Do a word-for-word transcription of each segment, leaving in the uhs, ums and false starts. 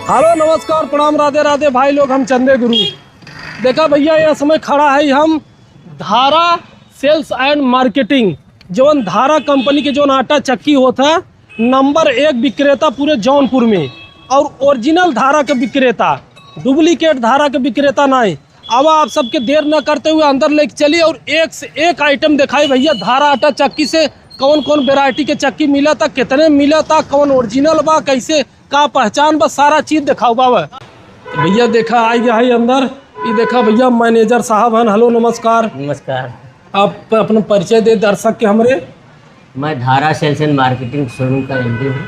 हेलो, नमस्कार, प्रणाम, राधे राधे भाई लोग, हम चंदे गुरु। देखा भैया, यह समय खड़ा है हम धारा सेल्स एंड मार्केटिंग, जवन धारा कंपनी के जवन आटा चक्की होत है, नंबर एक विक्रेता पूरे जौनपुर में, और ओरिजिनल धारा के विक्रेता, डुप्लीकेट धारा के विक्रेता नाहीं। अब आप सबके देर न करते हुए अंदर लेके चली और एक से एक आइटम दिखाई भैया। धारा आटा चक्की से कौन कौन वैरायटी के चक्की मिला था, कितने मिला था, कौन ओरिजिनल बा, कैसे का पहचान बा, सारा चीज देखावा बा। भैया देखा, आई गया है अंदर। ये देखा भैया, मैनेजर साहब हन। हेलो, नमस्कार। नमस्कार। आप अपना परिचय दे दर्शक के हमरे। मैं धारा सेल्स एंड मार्केटिंग शोरूम का एमडी हूँ।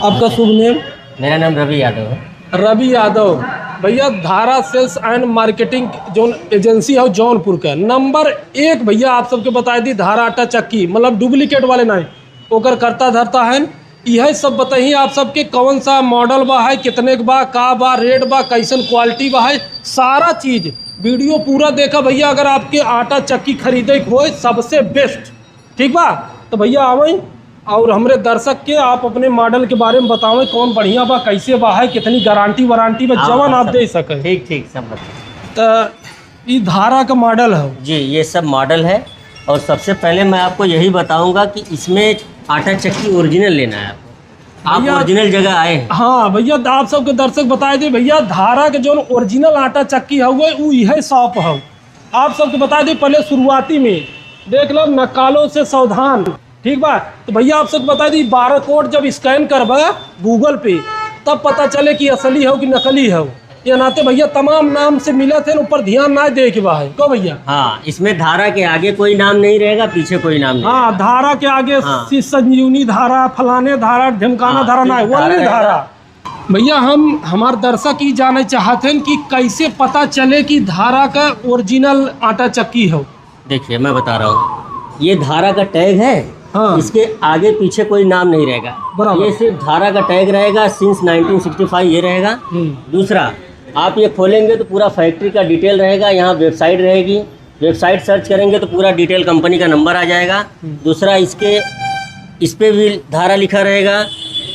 आपका शुभ नेम? मेरा नाम रवि यादव है। रवि यादव। भैया, Dhara sales and marketing zone agency है जौनपुर का, नंबर एक भैया, आप सबके बताई दी, धारा आटा चक्की, मतलब डुप्लीकेट वाले नाहीं, ओकर करता धरता है। यह सब बताई आप सबके कौन सा मॉडल बा है, कितने के बा, का बा, रेट बा, कैसन क्वालिटी बा है, सारा चीज वीडियो पूरा देखा भैया। अगर आपके आटा चक्की खरीदे के होए, सबसे बेस्ट, ठीक बा? तो भैया आवई और हमरे दर्शक के आप अपने मॉडल के बारे में बतावई, कौन बढ़िया बा, कैसे बा है, कितनी गारंटी वारंटी बा, हाँ, जवन हाँ, आप सब दे सके। ठीक, ठीक, सब बता। तो ई धारा का मॉडल है। जी, ये सब मॉडल है। और सबसे पहले मैं आपको यही बताऊंगा कि इसमें आटा चक्की ओरिजिनल लेना है आपको। आप भैया, ओरिजिनल जगह आए हैं। हाँ भैया, तो आप सबके दर्शक बताए दे भैया, धारा के जौन ओरिजिनल आटा चक्की हउए, उ इहे शॉप हउ। आप सबके बताए दे, पहले शुरुआती में देख लो, नक्कालों से सावधान, ठीक बा? तो भैया, आप सबके बताए दी, बारह कोड जब स्कैन करबा गूगल पे, तब पता चले कि असली हउ कि नकली हउ। ये नाते भैया, तमाम नाम से मिलत है, ऊपर ध्यान ना दे के बा है। को भैया? हाँ, इसमें धारा के आगे कोई नाम नहीं रहेगा, पीछे कोई नाम नहीं हाँ, रहेगा। धारा के आगे हाँ। श्री संजीवनी धारा, फलाने धारा, ढिमकाना हाँ, धारा ना है, सिर्फ धारा ओनली रहेगा। धारा। भैया, हम, हमार दर्शक ई जाने चाहत हैं कि कैसे पता चले कि धारा का ओरिजिनल आटा चक्की हो। देखिए, मैं बता रहा हूँ, ये धारा का टैग है, हाँ। इसके आगे पीछे कोई नाम नहीं रहेगा। बराबर। ये सिर्फ धारा का टैग रहेगा, सिंस नाइनटीन सिक्सटी फ़ाइव ये रहेगा। हम्म। दूसरा, आप ये खोलेंगे तो पूरा फैक्ट्री का डिटेल रहेगा, यहाँ वेबसाइट रहेगी, वेबसाइट सर्च करेंगे तो पूरा डिटेल कंपनी का नंबर आ जाएगा। हम्म। दूसरा, इसके, इस पे भी धारा लिखा रहेगा,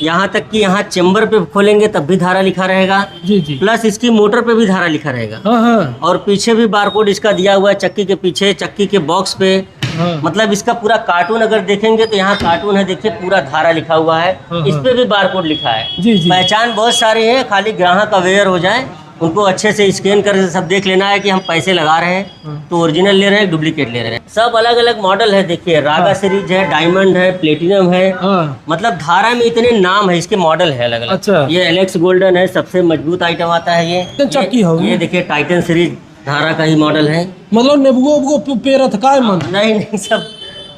यहाँ तक कि यहाँ चेम्बर पे खोलेंगे तब भी धारा लिखा रहेगा। जी, जी। प्लस इसकी मोटर पे भी धारा लिखा रहेगा। हाँ, हाँ। और पीछे भी बारकोड इसका दिया हुआ है, चक्की के पीछे, चक्की के बॉक्स पे। हाँ। मतलब, इसका पूरा कार्टून अगर देखेंगे तो यहाँ कार्टून है, देखिए, पूरा धारा लिखा हुआ है। हाँ, इस हाँ। पे भी बारकोड लिखा है। जी, जी। पहचान बहुत सारी है, खाली ग्राहक अवेयर हो जाए, उनको अच्छे से स्कैन करके सब देख लेना है कि हम पैसे लगा रहे हैं हाँ। तो ओरिजिनल ले रहे हैं, डुप्लीकेट ले रहे हैं। सब अलग अलग मॉडल है। देखिए, रागा हाँ। सीरीज है, डायमंड है, प्लेटिनम है। हाँ। मतलब, धारा में इतने नाम है, इसके मॉडल है अलग अलग। अच्छा। ये एलेक्स गोल्डन है, सबसे मजबूत आइटम आता है ये। तो चक्की ये, होगी। ये देखिए, टाइटन सीरीज धारा का ही मॉडल है। मतलब, नेबुओ उबुओ पे-, पेरत का है मन? नहीं, नहीं, सब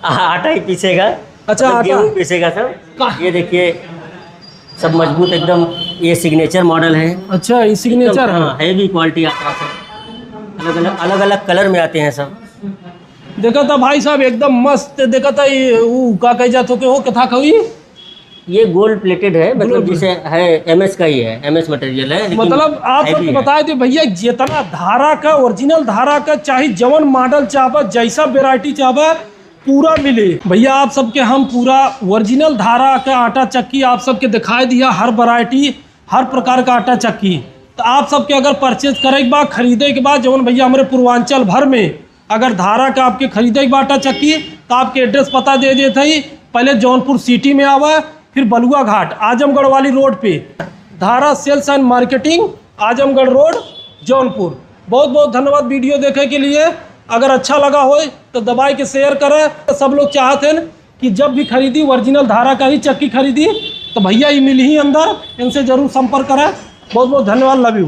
आ-, आटा ही पीसेगा। अच्छा, मतलब, आटा। गेहूं पीसेगा सब। का? ये देखिए, सब मजबूत एकदम। ये सिग्नेचर मॉडल है। अच्छा, ये सिग्नेचर एकदम, है। हाँ, हैवी क्वालिटी आता है सब। अलग अलग, अलग अलग कलर में आते हैं सब। देखा था भाई साहब, एकदम मस्त। देखा था ये, वो का कह जात हो के हो, कथा कही? ये गोल्ड प्लेटेड है, मतलब, गोल्ड। जैसे है, एमएस का ही है, एमएस मटेरियल है, लेकिन मतलब, आप हैवी सबको है। बता दे भैया, जितना धारा का, ओरिजिनल धारा का, चाहे जवन मॉडल चाहबा, जैसा वैरायटी चाहबा, पूरा मिले। भैया, आप सबके हम पूरा ओरिजिनल धारा का आटा चक्की आप सबके दिखाई दिया, हर वैरायटी, हर प्रकार का आटा चक्की। तो आप सबके अगर परचेज करे के बा, खरीदे के बा, जवन भैया हमरे पूर्वांचल भर में अगर धारा का आपके खरीदे के बा आटा चक्की, तो आपके एड्रेस पता दे देत हई। पहले जौनपुर सिटी में आवा, फिर बलुआ घाट, आजमगढ़ वाली रोड पे, धारा सेल्स एंड मार्केटिंग, आजमगढ़ रोड, जौनपुर। बहुत बहुत धन्यवाद वीडियो देखे के लिए। अगर अच्छा लगा होय तो दबाई के शेयर करें। सब लोग चाहत हैं कि जब भी खरीदी, ओरिजिनल धारा का ही चक्की खरीदी, तो भैया, ये मिली ही अंदर, इनसे जरूर संपर्क करें। बहुत बहुत धन्यवाद, लव यू।